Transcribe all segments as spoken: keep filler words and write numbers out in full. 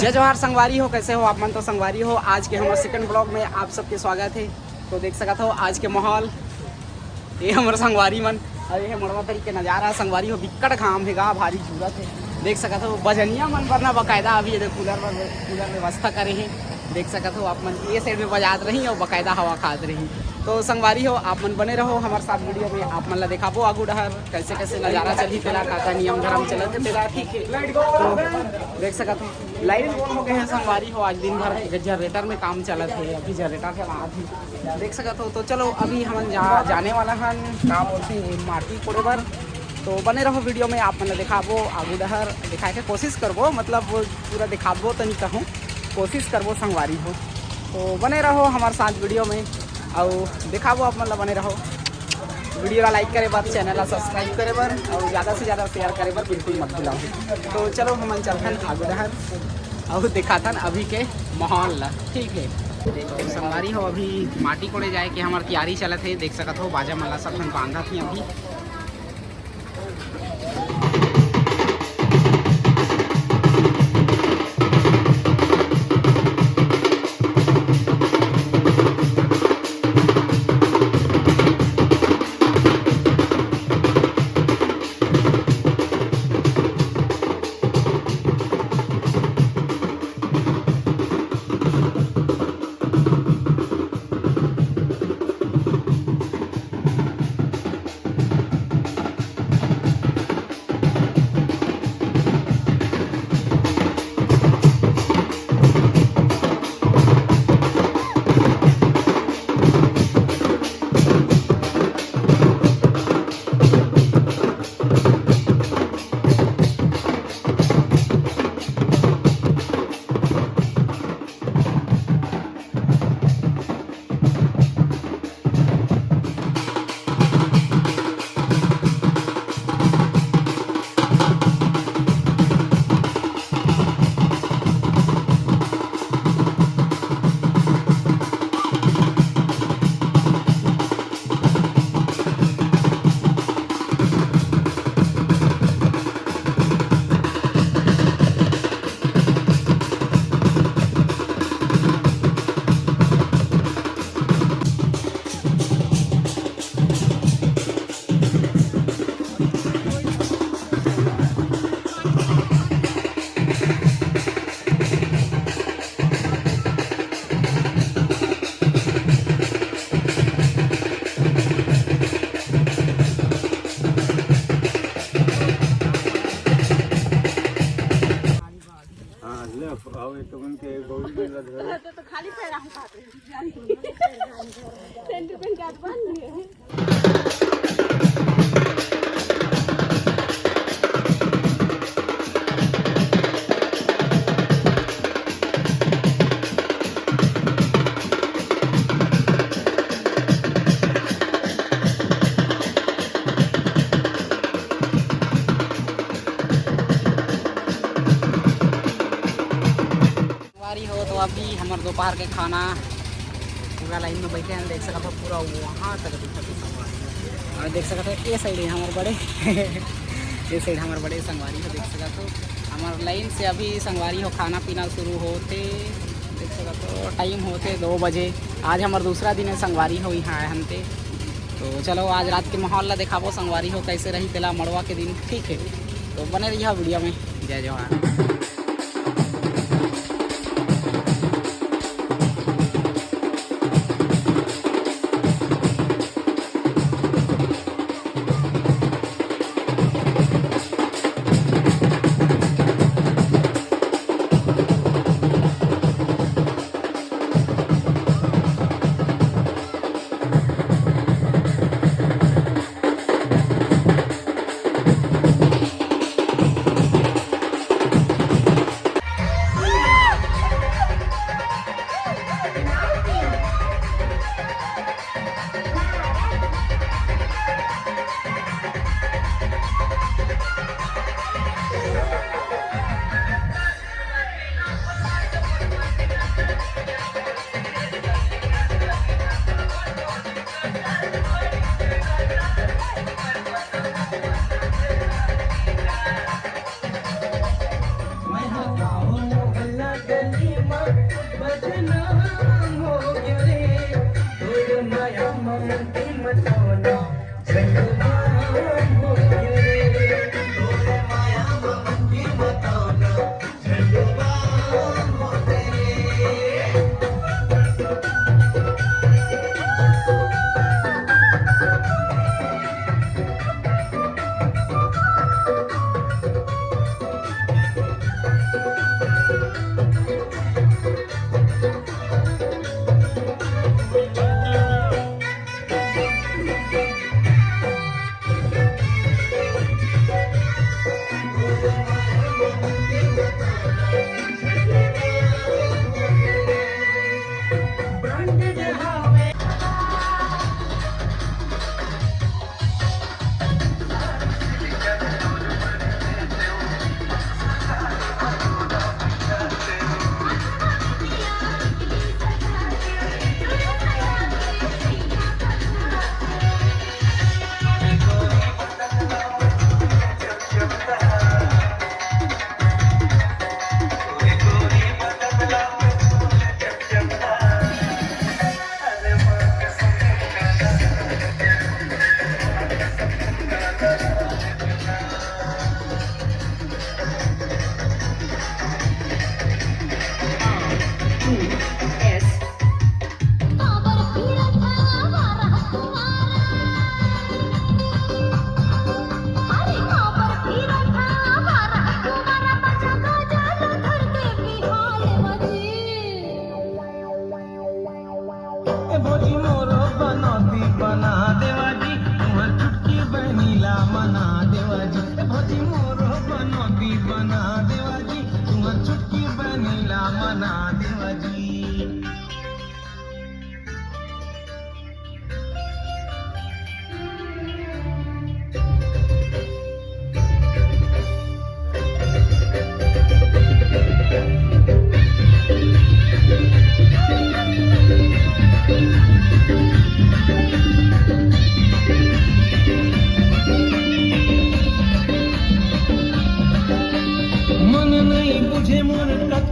जय जोहार संगवारी हो, कैसे हो आप मन? तो संगवारी हो, आज के हमर सेकंड ब्लॉग में आप सबके स्वागत है। तो देख सकत हो आज के माहौल, ये हमर संगवारी मन, अउ ये मड़वा तरी के नजारा संगवारी हो, बिक्कट घाम हे गा, भारी जरूरत है। देख सकत हो बजनिया मन बर ना बकायदा अभी ये कूलर बर, कूलर व्यवस्था करे हैं। देख सकत हो आप मन ये साइड में बजात रही और बकायदा हवा खात रही। तो संगवारी हो, आप मन बने रहो हमारे साथ वीडियो में, आप मन ला दिखाबो आगू डहर कैसे कैसे नजारा चलही तेला, का का नियम धर्म चलत है तेला, ठीक है। तो देख सकत हो लाइन गोल हो गए हैं संगवारी हो, आज दिन भर जनरेटर में काम चलत है, अभी जनरेटर चला अभी देख सकत हो। तो चलो अभी हमन जा, जाने वाला हन का बोलथे माटी कोड़े बर। तो बने रहो वीडियो में, आप मन ला दिखाबो आगू डहर, दिखाए के कोशिश करबो, मतलब पूरा दिखाबो तो नहीं कहूँ, कोशिश करबो संगवारी हो। तो बने रहो हमारे साथ वीडियो में, अउ दिखाबो आप मन ला, बने रहो। वीडियो ला लाइक करे बर, चैनल ला सब्सक्राइब करे बर अउ ज़्यादा से ज़्यादा शेयर करे बर बिल्कुल मत भुलाओ। तो चलो हमन चलथन आगू डहर अउ दिखाथन अभी के माहौल ला, ठीक है। तो संगवारी हो, अभी माटी कोड़े जाए के हमर तैयारी चलत है, देख सकत हो बाजा मन ला सब झन बांधत ही अभी। हाँ, ले, आओ, एक तो मन के गौरी मेला धरो। तो, तो खाली पैर हम खाते हैं। सेंट पेंट का बन गए। संगवारी हो, तो अभी हमर दोपहर के खाना पूरा लाइन में बैठे हैं, देख सकत हो पूरा वहाँ तक दिखत है संगवारी हो। और देख सकत हो ये साइड है हमर बड़े ये साइड हमर बड़े संगवारी हो, देख सकत हो हमर लाइन से अभी संगवारी हो खाना पीना शुरू होते, देख सकत हो टाइम होते दो बजे। आज हमर दूसरा दिन है संगवारी हो यहाँ आए हन ते। तो चलो आज रात के माहौल ला दिखाबो संगवारी हो कैसे रही तेला मड़वा के दिन, ठीक है। तो बने रहिए वीडियो में। जय जोहार।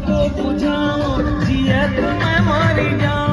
तो बुझाओ, जियत मैं मर जाऊं।